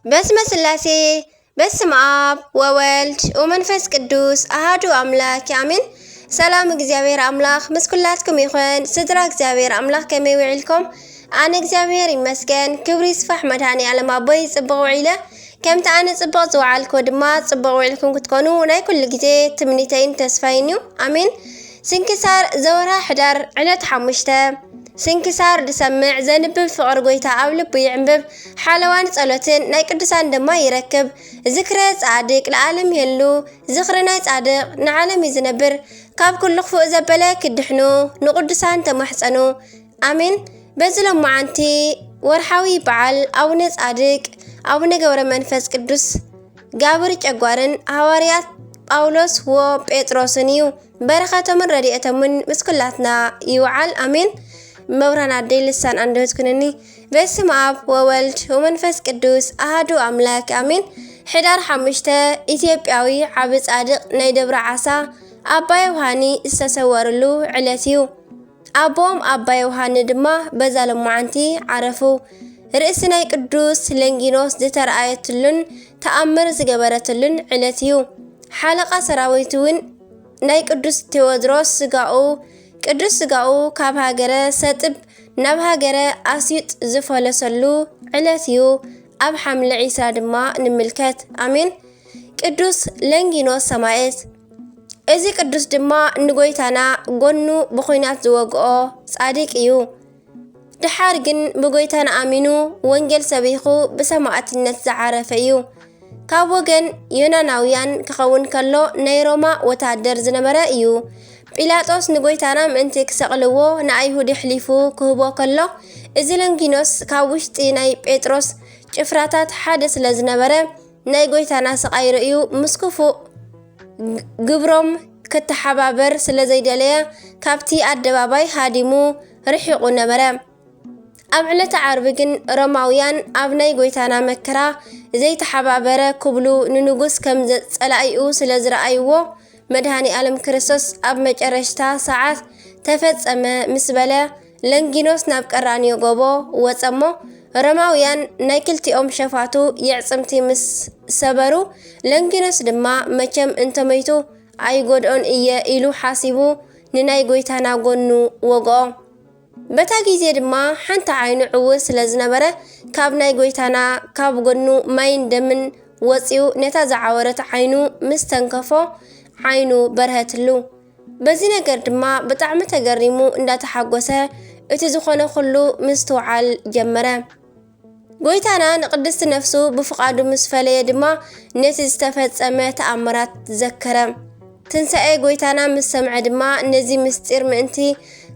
በስመ ስላሴ፣ በስመ አብ ወወልድ ወመንፈስ ቅዱስ አሃዱ አምላክ አሜን። ሰላም እግዚኣብሔር አምላክ ምስ ኩላትኩም ይኹን። ስድራ እግዚኣብሔር አምላክ ከመይ ውዒልኩም? ኣነ እግዚኣብሔር ይመስገን፣ ክብሪ ይስፋሕ መድኃኔ ዓለም ኣቦይ፣ ጽቡቕ ውዒለ። ከምቲ ኣነ ጽቡቕ ዝወዓልኩ ድማ ጽቡቕ ውዒልኩም ክትኮኑ ናይ ኩሉ ግዜ ትምኒተይን ተስፋይን እዩ። ኣሜን። ስንክሳር ዘወርሃ ሕዳር ዕለት ሓሙሽተ። ስንክሳር ዝሰምዕ ዘንብብ ፍቕሪ ጎይታ ኣብ ልቡ ይዕንብብ። ሓለዋን ጸሎትን ናይ ቅዱሳን ድማ ይረክብ። ዝክረ ጻድቅ ለዓለም ይህሉ። ዝኽሪ ናይ ጻድቅ ንዓለም እዩ ዝነብር። ካብ ኩሉ ክፉእ ዘበለ ክድሕኑ ንቅዱሳን ተማሕጸኑ። ኣሜን። በዚ ሎማዓንቲ ወርሓዊ በዓል ኣቡነ ጻድቅ ኣቡነ ገብረ መንፈስ ቅዱስ ጋብር ጨጓርን ሃዋርያት ጳውሎስ ወ ጴጥሮስን እዩ። በረኸቶምን ረድኤቶምን ምስ ኩላትና ይውዓል። ኣሜን። መብራን ኣደይ ልሳን ኣንደበት ኩንኒ። በስመ አብ ወወልድ ወመንፈስ ቅዱስ አሃዱ አምላክ አሜን። ሕዳር ሓሙሽተ ኢትዮጵያዊ ዓቢ ጻድቕ ናይ ደብረ ዓሳ ኣባ ዮሃኒ ዝተሰወርሉ ዕለት እዩ። ኣቦም ኣባ ዮሃኒ ድማ በዛ ሎማዓንቲ ዓረፉ። ርእሲ ናይ ቅዱስ ለንጊኖስ ዝተረኣየትሉን ተኣምር ዝገበረትሉን ዕለት እዩ። ሓለቓ ሰራዊት እውን ናይ ቅዱስ ቴዎድሮስ ስጋኡ ቅዱስ ስጋኡ ካብ ሃገረ ሰጥብ ናብ ሃገረ ኣስዩጥ ዝፈለሰሉ ዕለት እዩ። ኣብ ሓምለ ዒስራ ድማ ንምልከት። ኣሜን። ቅዱስ ለንጊኖስ ሰማዕት። እዚ ቅዱስ ድማ ንጎይታና ጎኑ ብኹናት ዝወግኦ ጻድቅ እዩ። ድሓር ግን ብጎይታና ኣሚኑ ወንጌል ሰቢኹ ብሰማዕትነት ዝዓረፈ እዩ። ካብ ወገን ዮናናውያን ክኸውን ከሎ ናይ ሮማ ወታደር ዝነበረ እዩ። ጲላጦስ ንጎይታና ምእንቲ ክሰቕልዎ ንኣይሁድ የሕሊፉ ክህቦ ከሎ፣ እዚ ለንጊኖስ ካብ ውሽጢ ናይ ጴጥሮስ ጭፍራታት ሓደ ስለ ዝነበረ፣ ናይ ጎይታና ስቓይ ርእዩ ምስ ክፉእ ግብሮም ክተሓባበር ስለ ዘይደለየ፣ ካብቲ ኣደባባይ ሃዲሙ ርሒቑ ነበረ። ኣብ ዕለተ ዓርቢ ግን ሮማውያን ኣብ ናይ ጎይታና መከራ ዘይተሓባበረ ክብሉ ንንጉስ ከም ዘ-፣ ጸላኢኡ ስለ ዝረኣይዎ፣ መድኃኔ ዓለም ክርስቶስ ኣብ መጨረሽታ ሰዓት ተፈጸመ ምስ በለ፣ ለንጊኖስ ናብ ቀራንዮ ጎቦ ወጸ እሞ፣ ሮማውያን ናይ ክልቲኦም ሸፋቱ የዕጽምቲ ምስ ሰበሩ፣ ለንጊኖስ ድማ መቸም እንተመይቱ ኣይጎድኦን እየ ኢሉ ሓሲቡ ንናይ ጎይታና ጎኑ ወግኦ። በታ ግዜ ድማ ሓንቲ ዓይኑ ዕውር ስለ ዝነበረ፣ ካብ ናይ ጎይታና ካብ ጎኑ ማይን ደምን ወጺኡ ነታ ዝዓወረት ዓይኑ ምስ ተንከፎ፣ ዓይኑ በርሀትሉ። በዚ ነገር ድማ ብጣዕሚ ተገሪሙ እንዳተሓጎሰ፣ እቲ ዝኾነ ኩሉ ምስትውዓል ጀመረ። ጎይታና ንቅድስቲ ነፍሱ ብፍቓዱ ምስ ፈለየ ድማ ነቲ ዝተፈጸመ ተኣምራት ዘከረ። ትንሳኤ ጎይታና ምስ ሰምዐ ድማ ነዚ ምስጢር ምእንቲ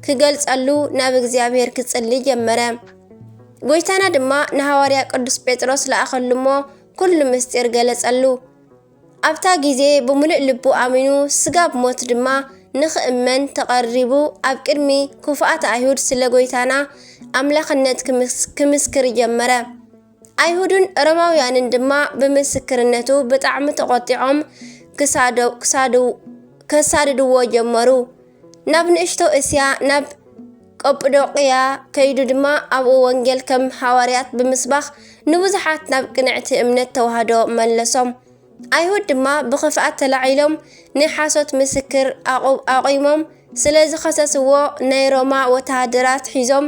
ክገልጸሉ ናብ እግዚኣብሔር ክጽሊ ጀመረ። ጎይታና ድማ ንሃዋርያ ቅዱስ ጴጥሮስ ለኣኸሉ እሞ ኩሉ ምስጢር ገለጸሉ። ኣብታ ግዜ ብምሉእ ልቡ ኣሚኑ ስጋብ ሞት ድማ ንኽእመን ተቐሪቡ ኣብ ቅድሚ ክፉኣት ኣይሁድ ስለ ጎይታና ኣምላኽነት ክምስ-፣ ክምስክር ጀመረ። ኣይሁድን ሮማውያንን ድማ ብምስክርነቱ ብጣዕሚ ተቖጢዖም ክሳዶ-፣ ክሳዱ-፣ ከሳድድዎ ጀመሩ። ናብ ንእሽቶ እስያ፣ ናብ ቀጵዶቅያ ከይዱ ድማ ኣብኡ ወንጌል ከም ሃዋርያት ብምስባኽ ንብዙሓት ናብ ቅንዕቲ እምነት ተዋህዶ መለሶም። ኣይሁድ ድማ ብኽፍኣት ተላዒሎም ናይ ሓሶት ምስክር ኣቑ-፣ ኣቑሞም ስለ ዝኸሰስዎ ናይ ሮማ ወተሃደራት ሒዞም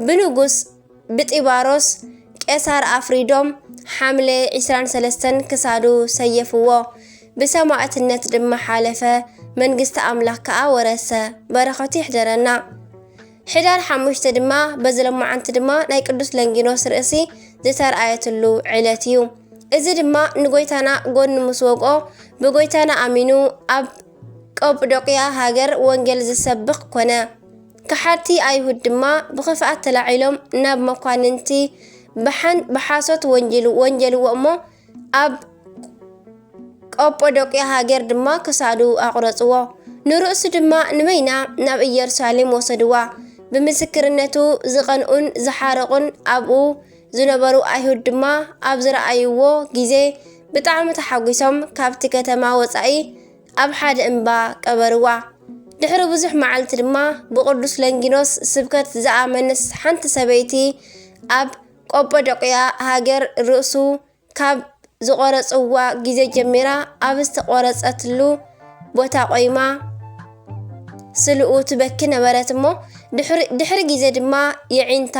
ብንጉስ ብጢባሮስ ቄሳር ኣፍሪዶም ሓምለ ዒስራን ሰለስተን ክሳዱ ሰየፍዎ። ብሰማዕትነት ድማ ሓለፈ፣ መንግስቲ ኣምላኽ ከኣ ወረሰ። በረኸቱ ይሕደረና። ሕዳር ሓሙሽተ ድማ በዚ ሎማዓንቲ ድማ ናይ ቅዱስ ለንጊኖስ ርእሲ ዝተርኣየትሉ ዕለት እዩ። እዚ ድማ ንጎይታና ጎኑ ምስ ወግኦ ብጎይታና ኣሚኑ ኣብ ቀጵዶቅያ ሃገር ወንጌል ዝሰብኽ ኮነ። ከሓድቲ ኣይሁድ ድማ ብኽፍኣት ተላዒሎም ናብ መኳንንቲ ብሓን-፣ ብሓሶት ወንጀሉ-፣ ወንጀልዎ እሞ ኣብ ቀጶዶቅያ ሃገር ድማ ክሳዱ ኣቑረጽዎ። ንርእሱ ድማ ንበይና ናብ ኢየሩሳሌም ወሰድዋ። ብምስክርነቱ ዝቐንኡን ዝሓረቑን ኣብኡ ዝነበሩ ኣይሁድ ድማ ኣብ ዝረኣይዎ ግዜ ብጣዕሚ ተሓጒሶም ካብቲ ከተማ ወጻኢ ኣብ ሓደ እምባ ቀበርዋ። ድሕሪ ብዙሕ መዓልቲ ድማ ብቅዱስ ለንጊኖስ ስብከት ዝኣመነስ ሓንቲ ሰበይቲ ኣብ ቀጶዶቅያ ሃገር ርእሱ ካብ ዝቖረጽዋ ግዜ ጀሚራ ኣብ ዝተቖረጸትሉ ቦታ ቆይማ ስልኡ ትበኪ ነበረት እሞ፣ ድሕሪ፣ ድሕሪ ግዜ ድማ የዒንታ፣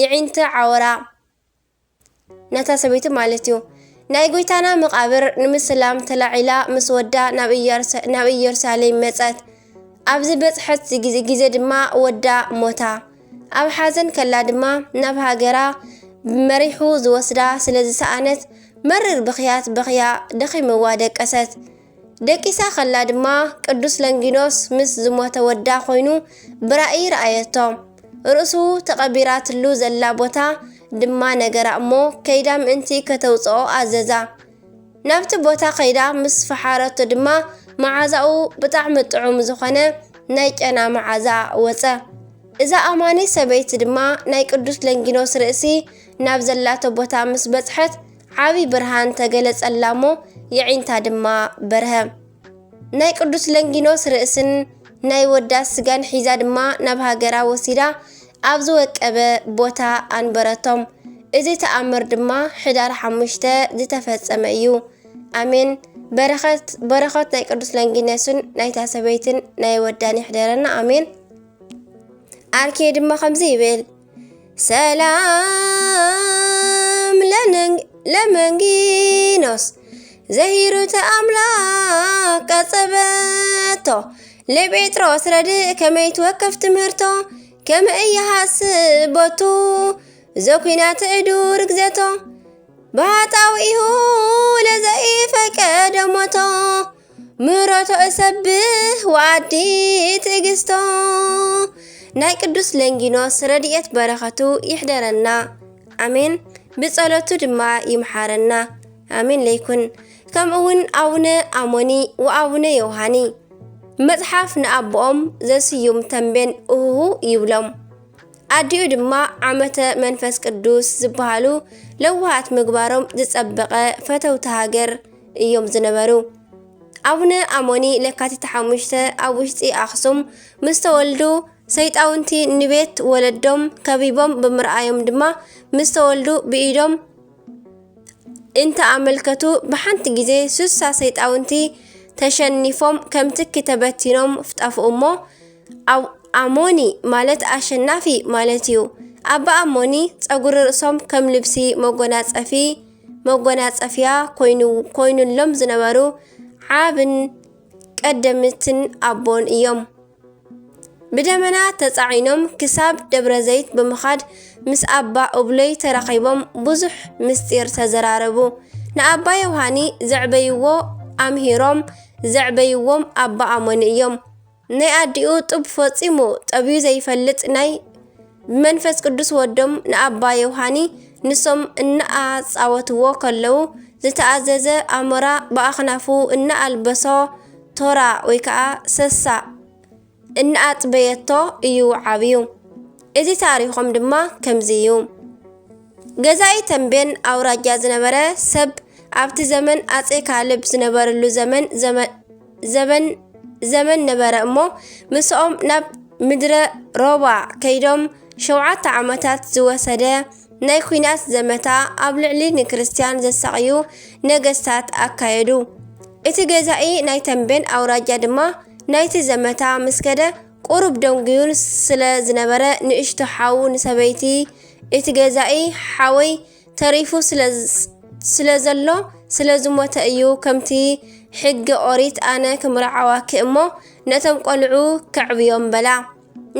የዒንቲ ዓወራ፣ ነታ ሰበይቲ ማለት እዩ፣ ናይ ጐይታና መቓብር ንምስላም ተላዒላ ምስ ወዳ ናብ ኢየሩሳ-፣ ናብ ኢየሩሳሌም መጸት። ኣብ ዝበጽሐት ግዜ፣ ግዜ ድማ ወዳ ሞታ። ኣብ ሓዘን ከላ ድማ ናብ ሃገራ መሪሑ ዝወስዳ ስለ ዝሰኣነት፣ መሪር ብኽያት በኽያ ደኺምዋ ደቀሰት። ደቂሳ ከላ ድማ ቅዱስ ለንጊኖስ ምስ ዝሞተ ወዳ ኮይኑ ብራእይ ረኣየቶ። ርእሱ ተቐቢራትሉ ዘላ ቦታ ድማ ነገራ እሞ ከይዳ ምእንቲ ከተውጽኦ ኣዘዛ። ናብቲ ቦታ ከይዳ ምስ ፈሓረቶ ድማ መዓዛኡ ብጣዕሚ ጥዑም ዝኾነ ናይ ጨና መዓዛ ወጸ። እዛ ኣማኒ ሰበይቲ ድማ ናይ ቅዱስ ለንጊኖስ ርእሲ ናብ ዘላቶ ቦታ ምስ በጽሐት ዓቢ ብርሃን ተገለጸላ እሞ የዒንታ ድማ በርሀ። ናይ ቅዱስ ለንጊኖስ ርእስን ናይ ወዳ ስጋን ሒዛ ድማ ናብ ሃገራ ወሲዳ ኣብ ዝወቀበ ቦታ ኣንበረቶም። እዚ ተኣምር ድማ ሕዳር ሓሙሽተ ዝተፈጸመ እዩ። ኣሜን። በረኸት፣ በረኸት ናይ ቅዱስ ለንጊኖስን ናይታ ሰበይትን ናይ ወዳን ይሕደረና። ኣሜን። ኣርኬ ድማ ከምዚ ይብል፣ ሰላም ለነንግ-፣ ለመንጊኖስ ዘሂሩተ ኣምላክ ቀጸበቶ፣ ለጴጥሮስ ረድእ ከመይ ትወከፍ ትምህርቶ፣ ከመ እየሃስብ ቦቱ ዘኩናት እዱ ርግዘቶ፣ ብሃጣውኢሁ ለዘኢፈቀደ ሞቶ፣ ምህረቶ እሰብህ ወኣዲ ትዕግስቶ። ናይ ቅዱስ ለንጊኖስ ረድኤት በረኸቱ ይሕደረና። ኣሜን። ብጸሎቱ ድማ ይምሓረና። ኣሜን ለይኩን። ከምኡ እውን ኣቡነ ኣሞኒ ወኣቡነ ዮሃኒ መጽሓፍ ንኣቦኦም ዘስዩም ተንቤን እሁሁ ይብሎም። ኣዲኡ ድማ ዓመተ መንፈስ ቅዱስ ዝበሃሉ ለዋሃት ምግባሮም ዝጸበቐ ፈተውቲ ሃገር እዮም ዝነበሩ። ኣቡነ ኣሞኒ ለካቲት ሓሙሽተ ኣብ ውሽጢ ኣኽሱም ምስ ተወልዱ፣ ሰይጣውንቲ ንቤት ወለዶም ከቢቦም ብምርኣዮም ድማ ምስ ተወልዱ ብኢዶም እንተ ኣመልከቱ ብሓንቲ ግዜ ሱሳ ሰይጣውንቲ ተሸኒፎም ከም ትኪ ተበቲኖም ጠፍኡ እሞ፣ ኣው-፣ ኣሞኒ ማለት ኣሸናፊ ማለት እዩ። ኣባ ኣሞኒ ጸጉሪ ርእሶም ከም ልብሲ መጎናጸፊ፣ መጎናጸፊያ ኮይኑ፣ ኮይኑሎም ዝነበሩ ዓብን ቀደምትን ኣቦን እዮም። ብደመና ተጻዒኖም ክሳብ ደብረ ዘይት ብምኻድ ምስ ኣባ እብሎይ ተራኺቦም ብዙሕ ምስጢር ተዘራረቡ። ንኣባ ዮሃኒ ዘዕበይዎ ኣምሂሮም ዘዕበይዎም ኣባ ኣሞኒ እዮም። ናይ ኣዲኡ ጡብ ፈጺሙ ጠብዩ ዘይፈልጥ ናይ ብመንፈስ ቅዱስ ወዶም ንኣባ ዮሃኒ ንሶም እናኣጻወትዎ ከለዉ ዝተኣዘዘ ኣሞራ ብኣኽናፉ እናኣልበሶ ቶራ ወይ ከዓ ሰሳ እናኣጥበየቶ እዩ ዓብዩ። እዚ ታሪኾም ድማ ከምዚ እዩ። ገዛኢ ተንቤን ኣውራጃ ዝነበረ ሰብ ኣብቲ ዘመን ኣጼ ካልብ ዝነበረሉ ዘመን፣ ዘመ-፣ ዘበን፣ ዘመን ነበረ እሞ ምስኦም ናብ ምድረ ሮባ ከይዶም ሸውዓተ ዓመታት ዝወሰደ ናይ ኲናት ዘመታ ኣብ ልዕሊ ንክርስትያን ዘሳቕዩ ነገስታት ኣካየዱ። እቲ ገዛኢ ናይ ተንቤን ኣውራጃ ድማ ናይቲ ዘመታ ምስ ከደ ቁሩብ ደንጉዩ ስለ ዝነበረ ንእሽቶ ሓው ንሰበይቲ እቲ ገዛኢ ሓወይ ተሪፉ ስለ፣ ስለ ዘሎ ስለ ዝሞተ እዩ ከምቲ ሕጊ ኦሪት ኣነ ክምርዓዋኪ እሞ ነቶም ቆልዑ ከዕብዮም በላ።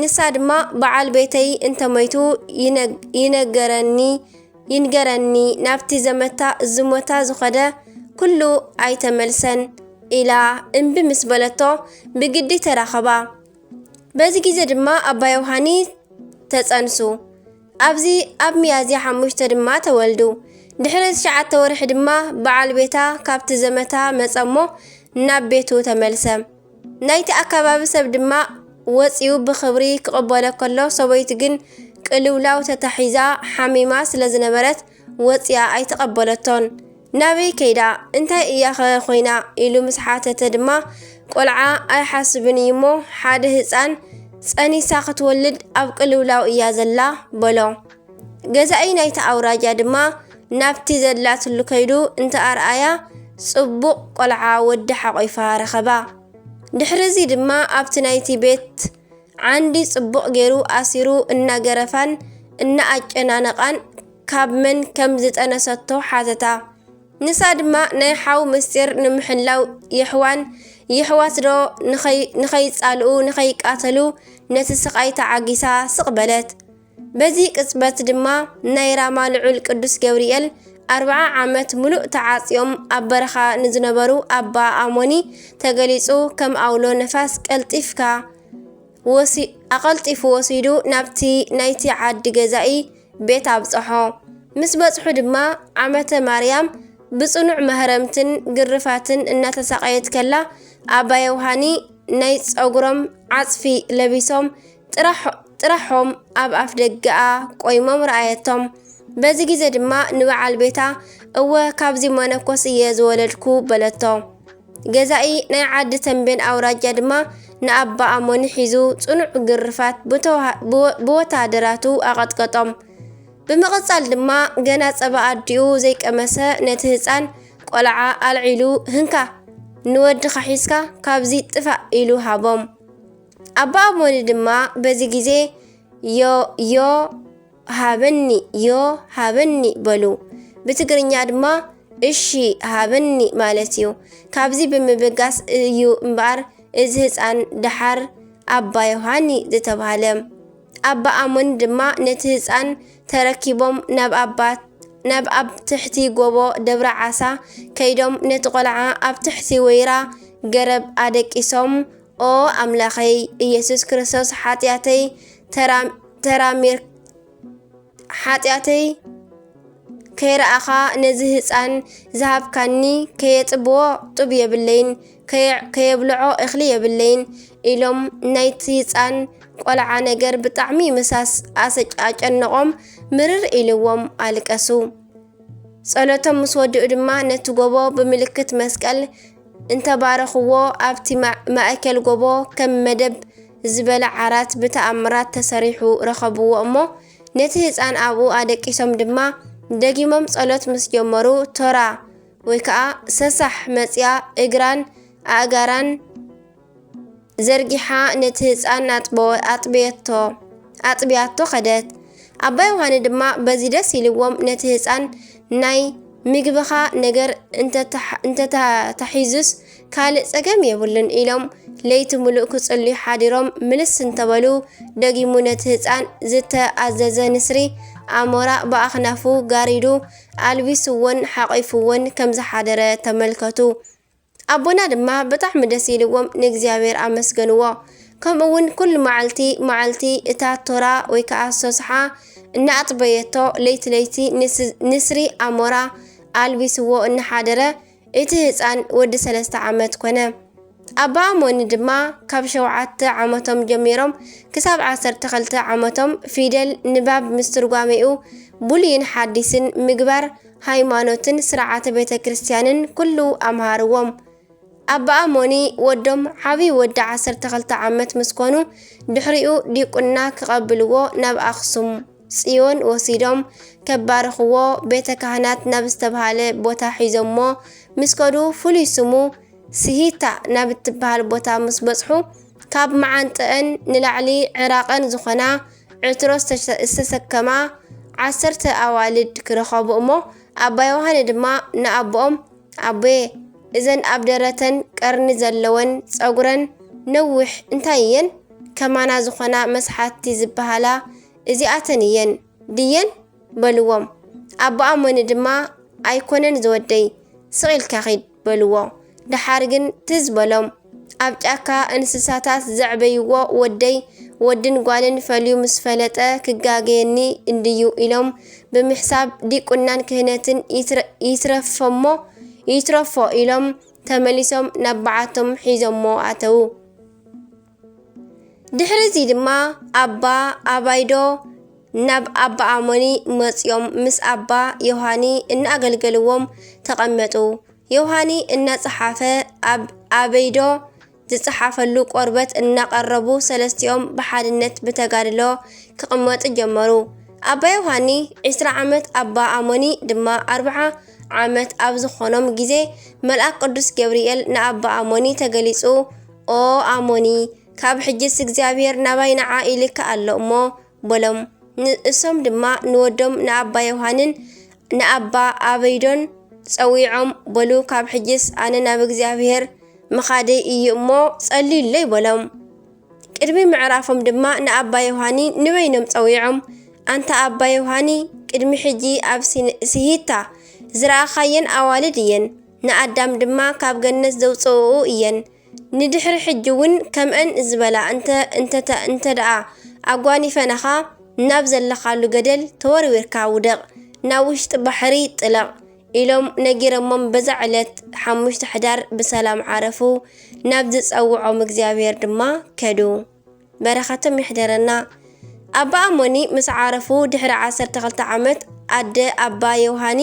ንሳ ድማ በዓል ቤተይ እንተሞይቱ ይነ-፣ ይነገረኒ፣ ይንገረኒ ናብቲ ዘመታ ዝሞታ ዝኸደ ኩሉ ኣይተመልሰን ኢላ እምቢ ምስ በለቶ ብግዲ ተራኸባ። በዚ ግዜ ድማ ኣባ ዮሃኒ ተጸንሱ። ኣብዚ ኣብ ሚያዝያ ሓሙሽተ ድማ ተወልዱ። ድሕሪ ትሽዓተ ወርሒ ድማ በዓል ቤታ ካብቲ ዘመታ መጸ እሞ ናብ ቤቱ ተመልሰ። ናይቲ ኣከባቢ ሰብ ድማ ወጺኡ ብኽብሪ ክቕበሎ ከሎ፣ ሰበይቱ ግን ቅልውላው ተታሒዛ ሓሚማ ስለ ዝነበረት ወጺኣ ኣይተቐበለቶን። ናበይ ከይዳ? እንታይ እያኸ ኮይና? ኢሉ ምስ ሓተተ ድማ፣ ቆልዓ ኣይሓስብን እዩ እሞ፣ ሓደ ህጻን ጸኒሳ ክትወልድ ኣብ ቅልውላው እያ ዘላ በሎ። ገዛኢ ናይቲ ኣውራጃ ድማ ናብቲ ዘላትሉ ከይዱ እንተ ኣርኣያ፣ ጽቡቕ ቆልዓ ወዲ ሓቆይፋ ረኸባ። ድሕሪ እዚ ድማ ኣብቲ ናይቲ ቤት ዓንዲ ጽቡቕ ገይሩ ኣሲሩ እናገረፋን እናኣጨናነቓን ካብ መን ከም ዝጠነሰቶ ሓተታ። ንሳ ድማ ናይ ሓው ምስጢር ንምሕላው የሕዋን የሕዋት ዶ ንኸይ-፣ ንኸይጻልኡ ንኸይቃተሉ ነቲ ስቓይ ተዓጊሳ ስቕ በለት። በዚ ቅጽበት ድማ ናይ ራማ ልዑል ቅዱስ ገብርኤል ኣርብዓ ዓመት ምሉእ ተዓጽዮም ኣብ በረኻ ንዝነበሩ ኣባ ኣሞኒ ተገሊጹ፣ ከም ኣውሎ ነፋስ ቀልጢፍካ ወሲ-፣ ኣቐልጢፉ ወሲዱ ናብቲ ናይቲ ዓዲ ገዛኢ ቤት ኣብጽሖ። ምስ በጽሑ ድማ ዓመተ ማርያም ብጽኑዕ ማህረምትን ግርፋትን እናተሳቐየት ከላ፣ ኣባ ዮሃኒ ናይ ጸጉሮም ዓጽፊ ለቢሶም ጥራሕ-፣ ጥራሖም ኣብ ኣፍ ደገኣ ቆይሞም ረኣየቶም። በዚ ግዜ ድማ ንበዓል ቤታ፣ "እወ፣ ካብዚ መነኮስ እየ ዝወለድኩ" በለቶ። ገዛኢ ናይ ዓዲ ተምቤን ኣውራጃ ድማ ንኣባ ኣሞኒ ሒዙ ጽኑዕ ግርፋት ብተዋ-፣ ብወ-፣ ብወታደራቱ ኣቐጥቀጦም። ብምቕጻል ድማ ገና ጸባ ኣዲኡ ዘይቀመሰ ነቲ ህጻን ቆልዓ ኣልዒሉ፣ "ህንካ፣ ንወድኻ ሒዝካ ካብዚ ጥፋእ" ኢሉ ሃቦም። ኣባ ኣሞኒ ድማ በዚ ግዜ፣ "ዮ፣ ዮ፣ ሃበኒ፣ ዮ፣ ሃበኒ" በሉ። ብትግርኛ ድማ "እሺ፣ ሃበኒ" ማለት እዩ። ካብዚ ብምብጋስ እዩ እምበኣር እዚ ህጻን ደሓር ኣባ ዮሃኒ ዝተባህለ። ኣባ ኣሞኒ ድማ ነቲ ህጻን ተረኪቦም ናብ ኣባ-፣ ናብ ኣብ ትሕቲ ጎቦ ደብረ ዓሳ ከይዶም ነቲ ቆልዓ ኣብ ትሕቲ ወይራ ገረብ ኣደቂሶም፣ "ኦ ኣምላኸይ ኢየሱስ ክርስቶስ፣ ሓጢኣተይ ተራ-፣ ተራሚር-፣ ሓጢኣተይ ከይረኣኻ ነዚ ህጻን ዝሃብካኒ ከየጥብዎ ጡብ የብለይን፣ ከየ-፣ ከየብልዖ እኽሊ የብለይን" ኢሎም ናይቲ ህጻን ቆልዓ ነገር ብጣዕሚ ምሳስ ኣሰ-፣ ኣጨነቖም፣ ምርር ኢልዎም ኣለቀሱ። ጸሎቶም ምስ ወድኡ ድማ ነቲ ጎቦ ብምልክት መስቀል እንተባረኽዎ፣ ኣብቲ ማ-፣ ማእከል ጎቦ ከም መደብ ዝበለ ዓራት ብተኣምራት ተሰሪሑ ረኸብዎ እሞ፣ ነቲ ህጻን ኣብኡ ኣደቂሶም ድማ ደጊሞም ጸሎት ምስ ጀመሩ፣ ቶራ ወይ ከኣ ሰሳሕ መጽያ እግራን ኣእጋራን ዘርጊሓ ነቲ ህጻን ኣጥበወ-፣ ኣጥበየቶ፣ ኣጥብያቶ ከደት። ኣባ ዮሃኒ ድማ በዚ ደስ ኢልዎም ነቲ ህጻን፣ "ናይ ምግብኻ ነገር እንተተሓ-፣ እንተተታሒዙስ ካልእ ጸገም የብሉን" ኢሎም ለይቲ ምሉእ ክጽልዩ ሓዲሮም ምልስ እንተበሉ፣ ደጊሙ ነቲ ህጻን ዝተኣዘዘ ንስሪ ኣሞራ ብኣኽናፉ ጋሪዱ ኣልቢስዎን ሓቒፍዎን ከም ዝሓደረ ተመልከቱ። ኣቦና ድማ ብጣዕሚ ደስ ኢልዎም ንእግዚኣብሔር ኣመስገንዎ። ከምኡ እውን ኩሉ መዓልቲ መዓልቲ እታ ቶራ ወይ ከዓ ሶስሓ እናኣጥበየቶ፣ ለይቲ ለይቲ ንስ-፣ ንስሪ ኣሞራ ኣልቢስዎ እናሓደረ፣ እቲ ህፃን ወዲ ሰለስተ ዓመት ኮነ። ኣባ ኣሞኒ ድማ ካብ ሸውዓተ ዓመቶም ጀሚሮም ክሳብ ዓሰርተ ክልተ ዓመቶም ፊደል፣ ንባብ ምስ ትርጓሜኡ፣ ብሉይን ሓዲስን ምግባር ሃይማኖትን ስርዓተ ቤተ ክርስቲያንን ኩሉ ኣምሃርዎም። ኣባ ኣሞኒ ወዶም ዓብዪ ወዲ ዓሰርተ ክልተ ዓመት ምስ ኮኑ፣ ድሕሪኡ ዲቁና ክቐብልዎ ናብ ኣኽሱም ጽዮን ወሲዶም ከባርኽዎ፣ ቤተ ካህናት ናብ ዝተብሃለ ቦታ ሒዞሞ ምስ ከዱ፣ ፍሉይ ስሙ ስሂታ ናብ እትበሃል ቦታ ምስ በጽሑ፣ ካብ መዓንጥአን ንላዕሊ ዕራቐን ዝኾና ዕትሮ ዝተሸ-፣ ዝተሰከማ ዓሰርተ ኣዋልድ ክረኸቡ እሞ፣ ኣባ ዮሃነ ድማ ንኣቦኦም፣ "ኣቦየ፣ እዘን ኣብ ደረተን ቀርኒ ዘለወን ጸጉረን ነዊሕ እንታይ እየን? ከማና ዝኾና መስሓትቲ ዝበሃላ እዚኣተን እየን ድየን?" በልዎም። ኣባ ኣሞኒ ድማ፣ "ኣይኮነን ዝወደይ፣ ስቕ ኢልካ ኺድ" በልዎ። ደሓር ግን ትዝ በሎም። ኣብ ጫካ እንስሳታት ዘዕበይዎ ወደይ፣ ወድን ጓልን ፈልዩ ምስ ፈለጠ ክጋገየኒ እንድዩ ኢሎም ብምሕሳብ፣ ዲቁናን ክህነትን ይትረ-፣ ይትረፎሞ፣ ይትረፎ ኢሎም ተመሊሶም ናብ በዓቶም ሒዞሞ ኣተዉ። ድሕሪ እዚ ድማ ኣባ ኣባይዶ ናብ ኣባ ኣሞኒ መጺኦም ምስ ኣባ ዮሃኒ እናኣገልገልዎም ተቐመጡ። ዮሃኒ እናጸሓፈ ኣብ ኣበይዶ ዝጸሓፈሉ ቆርበት እናቐረቡ፣ ሰለስቲኦም ብሓድነት ብተጋድሎ ክቕመጡ ጀመሩ። ኣባ ዮሃኒ ዕስራ ዓመት፣ ኣባ ኣሞኒ ድማ ኣርብዓ ዓመት ኣብ ዝኾኖም ግዜ፣ መልኣክ ቅዱስ ገብርኤል ንኣባ ኣሞኒ ተገሊጹ፣ "ኦ ኣሞኒ፣ ካብ ሕጅስ እግዚኣብሔር ናባይ ንዓ ኢልካ ኣሎ እሞ" በሎም። ንእሶም ድማ ንወዶም ንኣባ ዮሃንን ንኣባ ኣበይዶን ጸዊዖም፣ በሉ፣ "ካብ ሕጅስ ኣነ ናብ እግዚኣብሔር ምኻደይ እዩ እሞ ጸልዩለይ" በሎም። ቅድሚ ምዕራፎም ድማ ንኣባ ዮሃኒ ንበይኖም ጸዊዖም፣ "ኣንታ ኣባ ዮሃኒ፣ ቅድሚ ሕጂ ኣብ ሲን-፣ ስሂታ ዝረኣኻየን ኣዋልድ እየን፣ ንኣዳም ድማ ካብ ገነት ዘውጽእኡ እየን። ንድሕሪ ሕጂ እውን ከምአን ዝበላ እንተ-፣ እንተ-፣ እንተ ደኣ ኣጓኒፈናኻ፣ ናብ ዘለኻሉ ገደል ተወርዊርካ ውደቕ፣ ናብ ውሽጢ ባሕሪ ጥለቕ" ኢሎም ነጊሮሞም። በዛ ዕለት ሓሙሽተ ሕዳር ብሰላም ዓረፉ። ናብ ዝጸውዖም እግዚኣብሔር ድማ ከዱ። በረኸቶም ይሕደረና። ኣባ ኣሞኒ ምስ ዓረፉ ድሕሪ ዓሰርተ ክልተ ዓመት፣ ኣደ ኣባ ዮሃኒ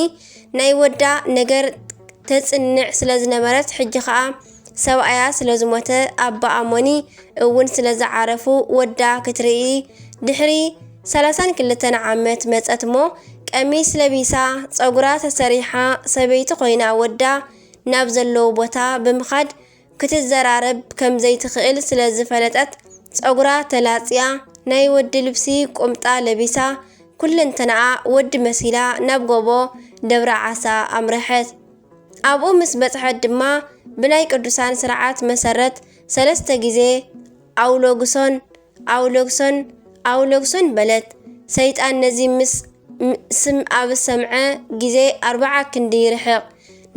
ናይ ወዳ ነገር ተጽንዕ ስለ ዝነበረት፣ ሕጂ ኸኣ ሰብኣያ ስለ ዝሞተ፣ ኣባ ኣሞኒ እውን ስለ ዝዓረፉ፣ ወዳ ክትርኢ ድሕሪ ሰላሳን ክልተን ዓመት መጸት እሞ፣ ቀሚስ ለቢሳ፣ ጸጉራ ተሰሪሓ፣ ሰበይቲ ኮይና፣ ወዳ ናብ ዘለዎ ቦታ ብምኻድ ክትዘራረብ ከም ዘይትኽእል ስለ ዝፈለጠት፣ ጸጉራ ተላጽያ፣ ናይ ወዲ ልብሲ ቁምጣ ለቢሳ፣ ኩለንተናኣ ወዲ መሲላ ናብ ጎቦ ደብረ ዓሳ ኣምረሐት። ኣብኡ ምስ በጽሐት ድማ፣ ብናይ ቅዱሳን ስርዓት መሰረት ሰለስተ ግዜ ኣውሎግሶን፣ ኣውሎግሶን፣ ኣውሎግሶን በለት። ሰይጣን ነዚ ምስ ም-፣ ስም ኣብ ሰምዐ ግዜ ኣርብዓ ክንዲ ይርሕቕ።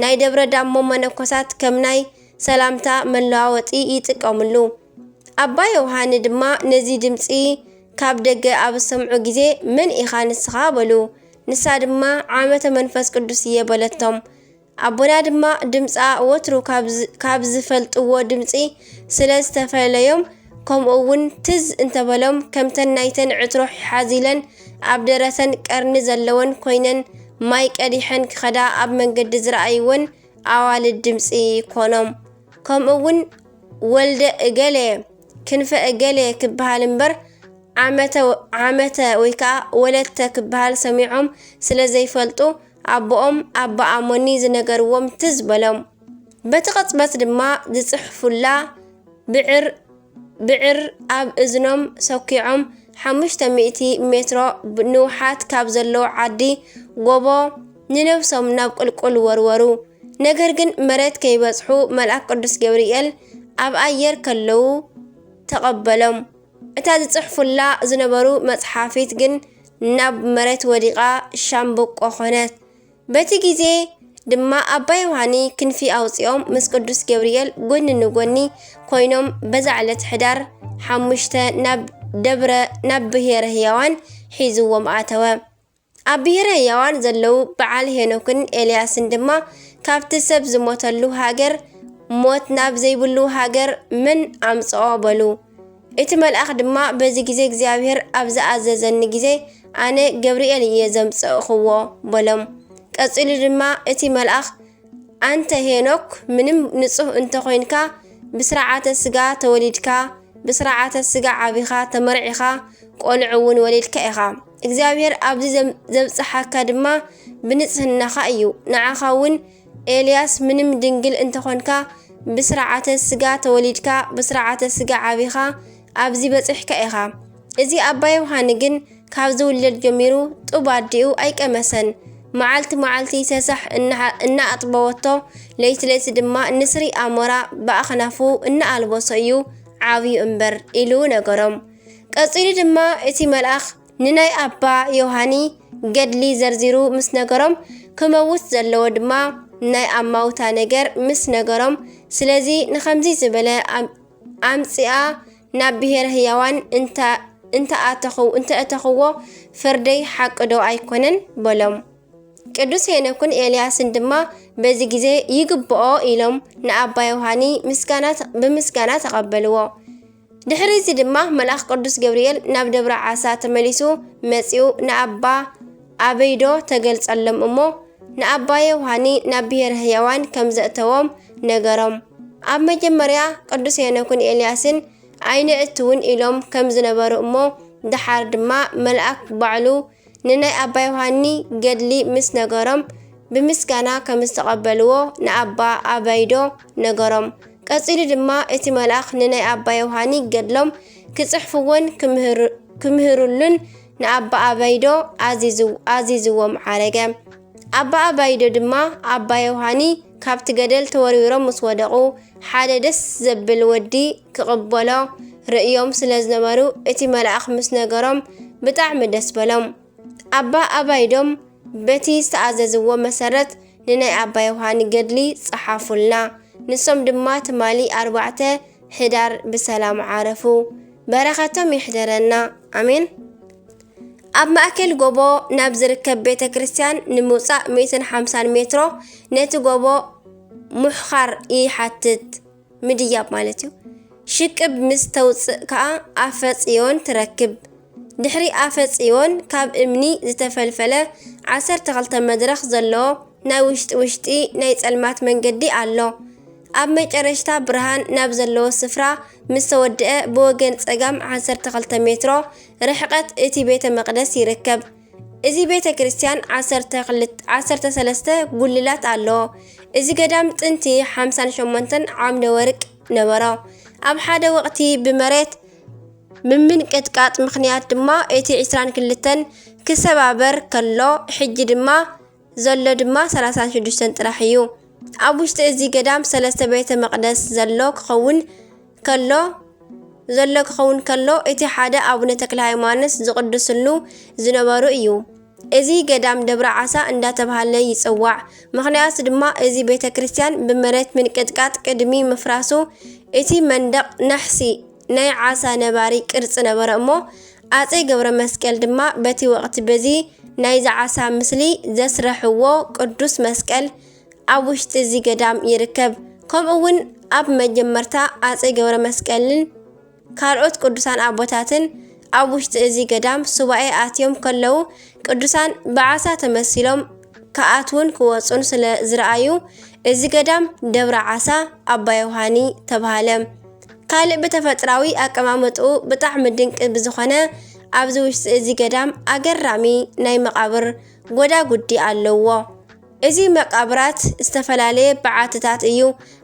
ናይ ደብረ ዳሞ መነኮሳት ከም ናይ ሰላምታ መለዋወጢ ይጥቀምሉ። ኣባ ዮሃኒ ድማ ነዚ ድምጺ ካብ ደገ ኣብ ዝሰምዑ ግዜ፣ "መን ኢኻ ንስኻ?" በሉ። ንሳ ድማ፣ "ዓመተ መንፈስ ቅዱስ እየ" በለቶም። ኣቦና ድማ ድምጻ ወትሩ ካብ ዝ-፣ ካብ ዝፈልጥዎ ድምጺ ስለ ዝተፈለዮም፣ ከምኡ እውን ትዝ እንተበሎም፣ ከምተን ናይተን ዕትሮ ሓዚለን ኣብ ደረተን ቀርኒ ዘለወን ኮይነን ማይ ቀዲሐን ክኸዳ ኣብ መንገዲ ዝረኣይወን ኣዋልድ ድምጺ ኮኖም። ከምኡ እውን ወልደ እገሌ፣ ክንፈ እገሌ ክበሃል እምበር ዓመተ፣ ዓመተ ወይ ከዓ ወለተ ክበሃል ሰሚዖም ስለ ዘይፈልጡ፣ ኣቦኦም ኣባ ኣሞኒ ዝነገርዎም ትዝ በሎም። በቲ ቅጽበት ድማ ዝጽሕፉላ ብዕር፣ ብዕር ኣብ እዝኖም ሰኪዖም፣ ሓሙሽተ ሚእቲ ሜትሮ ንውሓት ካብ ዘለዎ ዓዲ ጎቦ ንነብሶም ናብ ቁልቁል ወርወሩ። ነገር ግን መሬት ከይበጽሑ መልኣክ ቅዱስ ገብርኤል ኣብ ኣየር ከለዉ ተቐበሎም። እታ ዝጽሕፉላ ዝነበሩ መጽሓፊት ግን ናብ መሬት ወዲቓ ሻምብቆ ኾነት። በቲ ግዜ ድማ ኣባ ዮሃኒ ክንፊ ኣውጺኦም ምስ ቅዱስ ገብርኤል ጎኒ ንጎኒ ኮይኖም፣ በዛ ዕለት ሕዳር ሓሙሽተ ናብ ደብረ፣ ናብ ብሄረ ህያዋን ሒዝዎም ኣተወ። ኣብ ብሄረ ህያዋን ዘለዉ በዓል ሄኖክን ኤልያስን ድማ፣ "ካብቲ ሰብ ዝሞተሉ ሃገር ሞት ናብ ዘይብሉ ሃገር መን ኣምጽኦ?" በሉ። እቲ መልኣኽ ድማ፣ "በዚ ግዜ እግዚኣብሔር ኣብ ዝኣዘዘኒ ግዜ ኣነ ገብርኤል እየ ዘምጸእኽዎ" በሎም። ቀጺሉ ድማ እቲ መልኣኽ፣ "ኣንተ ሄኖክ፣ ምንም ንጹህ እንተኾይንካ፣ ብስርዓተ ስጋ ተወሊድካ፣ ብስርዓተ ስጋ ዓቢኻ፣ ተመርዒኻ፣ ቆልዑ እውን ወሊድካ ኢኻ። እግዚኣብሔር ኣብዚ ዘም-፣ ዘብጽሓካ ድማ ብንጽህናኻ እዩ። ንዓኻ እውን ኤልያስ፣ ምንም ድንግል እንተኾንካ፣ ብስርዓተ ስጋ ተወሊድካ፣ ብስርዓተ ስጋ ዓቢኻ፣ ኣብዚ በጺሕካ ኢኻ። እዚ ኣባ ዮሃኒ ግን ካብ ዝውለድ ጀሚሩ ጡብ ኣዲኡ ኣይቀመሰን። መዓልቲ መዓልቲ ሰሳሕ እና-፣ እናኣጥበወቶ፣ ለይቲ ለይቲ ድማ ንስሪ ኣሞራ ብኣኽናፉ እናኣልበሶ እዩ ዓብዩ እምበር" ኢሉ ነገሮም። ቀጺሉ ድማ እቲ መልኣኽ ንናይ ኣባ ዮሃኒ ገድሊ ዘርዚሩ ምስ ነገሮም፣ ክመውት ዘለዎ ድማ ናይ ኣማውታ ነገር ምስ ነገሮም፣ ስለዚ ንኸምዚ ዝበለ ኣም-፣ ኣምጺኣ ናብ ብሄረ ህያዋን እንተ-፣ እንተ ኣተኹ-፣ እንተ እተኽዎ፣ ፍርደይ ሓቂ ዶ ኣይኮነን? በሎም። ቅዱስ ሄኖክን ኤልያስን ድማ በዚ ግዜ ይግብኦ ኢሎም ንኣባ ዮሃኒ ምስጋና ተ-፣ ብምስጋና ተቐበልዎ። ድሕሪ እዚ ድማ መልኣኽ ቅዱስ ገብርኤል ናብ ደብረ ዓሳ ተመሊሱ መጺኡ ንኣባ ኣበይዶ ተገልጸሎም እሞ፣ ንኣባ ዮሃኒ ናብ ብሄረ ህያዋን ከም ዘእተዎም ነገሮም። ኣብ መጀመርያ ቅዱስ ሄኖክን ኤልያስን ኣይንእትውን ኢሎም ከም ዝነበሩ እሞ፣ ደሓር ድማ መልኣክ ባዕሉ ንናይ ኣባ ዮሃኒ ገድሊ ምስ ነገሮም፣ ብምስጋና ከም ዝተቐበልዎ ንኣባ ኣባይዶ ነገሮም። ቀጺሉ ድማ እቲ መልኣኽ ንናይ ኣባ ዮሃኒ ገድሎም ክጽሕፍዎን ክምህሩ-፣ ክምህሩሉን ንኣባ ኣባይዶ ኣዚዙ-፣ ኣዚዝዎም ዓረገ። ኣባ ኣባይዶ ድማ ኣባ ዮሃኒ ካብቲ ገደል ተወርዊሮም ምስ ወደቑ፣ ሓደ ደስ ዘብል ወዲ ክቕበሎ ርእዮም ስለ ዝነበሩ፣ እቲ መልኣኽ ምስ ነገሮም ብጣዕሚ ደስ በሎም። ኣባ ኣባይዶም በቲ ዝተኣዘዝዎ መሰረት ንናይ ኣባ ዮሃኒ ገድሊ ጸሓፉልና። ንሶም ድማ ትማሊ ኣርባዕተ ሕዳር ብሰላም ዓረፉ። በረኸቶም ይሕደረና። ኣሜን። ኣብ ማእከል ጎቦ ናብ ዝርከብ ቤተ ክርስቲያን ንምውጻእ ሚእትን ሓምሳን ሜትሮ ነቲ ጎቦ ምሕኻር ይሓትት፣ ምድያብ ማለት እዩ። ሽቅብ ምስ ተውጽእ ከኣ ኣፈ ጽዮን ትረክብ። ድሕሪ ኣፈ ጽዮን ካብ እምኒ ዝተፈልፈለ ዓሰርተ ክልተ መድረኽ ዘለዎ ናይ ውሽጢ ውሽጢ ናይ ጸልማት መንገዲ ኣሎ። ኣብ መጨረሽታ ብርሃን ናብ ዘለዎ ስፍራ ምስ ተወድአ ብወገን ጸጋም ዓሰርተ ክልተ ሜትሮ ርሕቀት እቲ ቤተ መቕደስ ይርከብ። እዚ ቤተ ክርስቲያን ዓሰርተ ክልተ፣ ዓሰርተ ሰለስተ ጉልላት ኣለዎ። እዚ ገዳም ጥንቲ ሓምሳን ሸሞንተን ዓምደ ወርቅ ነበሮ። ኣብ ሓደ ወቕቲ ብመሬት ምምንቅጥቃጥ ምኽንያት ድማ እቲ ዕስራን ክልተን ክሰባበር ከሎ፣ ሕጂ ድማ ዘሎ ድማ ሰላሳን ሽዱሽተን ጥራሕ እዩ። ኣብ ውሽጢ እዚ ገዳም ሰለስተ ቤተ መቕደስ ዘሎ ክኸውን ከሎ፣ ዘሎ ክኸውን ከሎ፣ እቲ ሓደ ኣቡነ ተክለ ሃይማኖት ዝቕድስሉ ዝነበሩ እዩ። እዚ ገዳም ደብረ ዓሳ እንዳተባሃለ ይጽዋዕ። ምኽንያቱ ድማ እዚ ቤተ ክርስቲያን ብመሬት ምንቅጥቃጥ ቅድሚ ምፍራሱ እቲ መንደቕ ናሕሲ ናይ ዓሳ ነባሪ ቅርጺ ነበረ እሞ፣ ኣጼ ገብረ መስቀል ድማ በቲ ወቕቲ በዚ ናይዚ ዓሳ ምስሊ ዘስረሕዎ ቅዱስ መስቀል ኣብ ውሽጢ እዚ ገዳም ይርከብ። ከምኡ እውን ኣብ መጀመርታ ኣጼ ገብረ መስቀልን ካልኦት ቅዱሳን ኣቦታትን ኣብ ውሽጢ እዚ ገዳም ሱባኤ ኣትዮም ከለዉ፣ ቅዱሳን ብዓሳ ተመሲሎም ክኣትዉን ክወጹን ስለ ዝረኣዩ፣ እዚ ገዳም ደብረ ዓሳ ኣባ ዮሃኒ ተባሃለ። ካልእ ብተፈጥራዊ ኣቀማምጥኡ ብጣዕሚ ድንቂ ብዝኾነ፣ ኣብዚ ውሽጢ እዚ ገዳም ኣገራሚ ናይ መቓብር ጎዳጉዲ ኣለዎ። እዚ መቃብራት ዝተፈላለየ በዓትታት እዩ።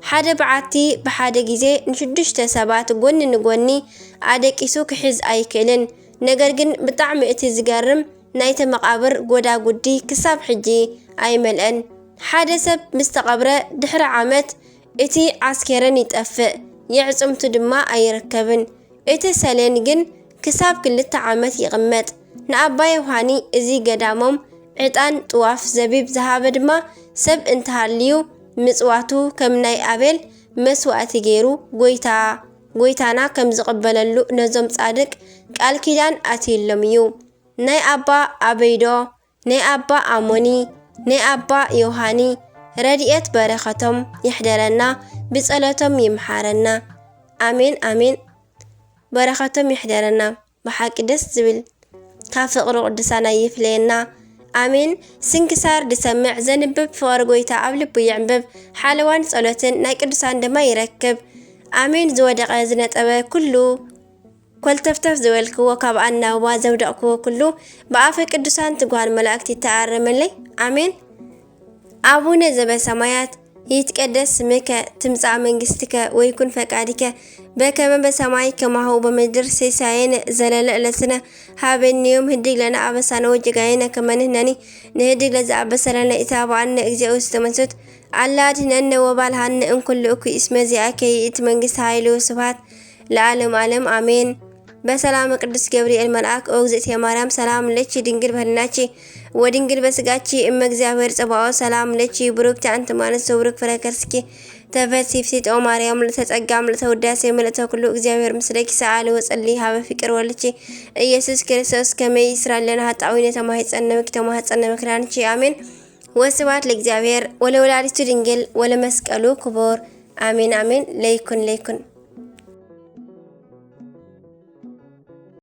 ሓደ በዓቲ ብሓደ ግዜ ንሽዱሽተ ሰባት ጎኒ ንጎኒ ኣደቂሱ ክሕዝ ኣይክእልን። ነገር ግን ብጣዕሚ እቲ ዝገርም ናይቲ መቃብር ጎዳጉዲ ክሳብ ሕጂ ኣይመልአን። ሓደ ሰብ ምስ ተቐብረ ድሕሪ ዓመት እቲ ዓስኬረን ይጠፍእ፣ የዕጽምቱ ድማ ኣይርከብን። እቲ ሰሌን ግን ክሳብ ክልተ ዓመት ይቕመጥ። ንኣባ ዮሃኒ እዚ ገዳሞም ዕጣን፣ ጥዋፍ፣ ዘቢብ ዝሃበ ድማ ሰብ እንተሃልዩ፣ ምጽዋቱ ከም ናይ ኣቤል መስዋእቲ ገይሩ፣ ጎይታ፣ ጎይታና ከም ዝቕበለሉ ነዞም ጻድቅ ቃል ኪዳን ኣትዩሎም እዩ። ናይ ኣባ ኣበይዶ፣ ናይ ኣባ ኣሞኒ፣ ናይ ኣባ ዮሃኒ ረድኤት በረኸቶም ይሕደረና፣ ብጸሎቶም ይምሓረና። ኣሜን፣ ኣሜን። በረኸቶም ይሕደረና። ብሓቂ ደስ ዝብል። ካብ ፍቕሪ ቅዱሳን ኣይፍለየና። ኣሜን። ስንክሳር ዝሰምዕ ዘንብብ ፍቕሪ ጎይታ ኣብ ልቡ ይዕንብብ። ሓለዋን ጸሎትን ናይ ቅዱሳን ድማ ይረክብ። ኣሜን። ዝወደቐ ዝነጠበ ኩሉ፣ ኮልተፍተፍ ዝበልክዎ ካብ ኣናብባ ዘውደቕክዎ ኩሉ ብኣፈ ቅዱሳን ትጉሃን መላእክት ይተኣረመለይ። ኣሜን። ኣቡነ ዘበሰማያት፣ ይትቀደስ ስምከ፣ ትምጻእ መንግስትከ፣ ወይኩን ፈቃድከ፣ በከመ በሰማይ ከማሁ በምድር። ሲሳየነ ዘለለ ዕለትነ ሀበነ ዮም፣ ህድግ ለነ አበሳነ ወጌጋየነ ከመ ንሕነኒ ንህድግ ለዘአበሰ ለነ። ኢታብአነ እግዚኦ ውስተ መንሱት፣ አላ አድህነነ ወባልሃነ እምኩሉ እኩይ፣ እስመ ዚአከ ይእቲ መንግስት ኃይል ወስብሐት ለዓለም ዓለም፣ አሜን። በሰላም ቅዱስ ገብርኤል መልአክ፣ ኦ እግዝእትየ ማርያም፣ ሰላም ለኪ፣ ድንግል በህልናኪ ወድንግል በስጋኪ፣ እመ እግዚአብሔር ጸባኦት፣ ሰላም ለኪ፣ ብሩክቲ አንቲ እምአንስት፣ ወብሩክ ፍሬ ከርስኪ፣ ተፈሲ ፍሲት ኦ ማርያም፣ ምልእተ ጸጋ፣ ምልእተ ውዳሴ፣ ምልእተ ኩሉ፣ እግዚአብሔር ምስለኪ፣ ሰአሊ ወጸሊ ሀበ ፍቅር ወልኪ ኢየሱስ ክርስቶስ፣ ከመ ይስራ ለነ ኃጣውኢነ፣ ተማሂጸነ ብኪ፣ ተማህጸነ ምክራንኪ፣ አሜን። ወስብሐት ለእግዚአብሔር ወለወላዲቱ ድንግል ወለመስቀሉ ክቡር፣ አሜን፣ አሜን። ለይኩን፣ ለይኩን።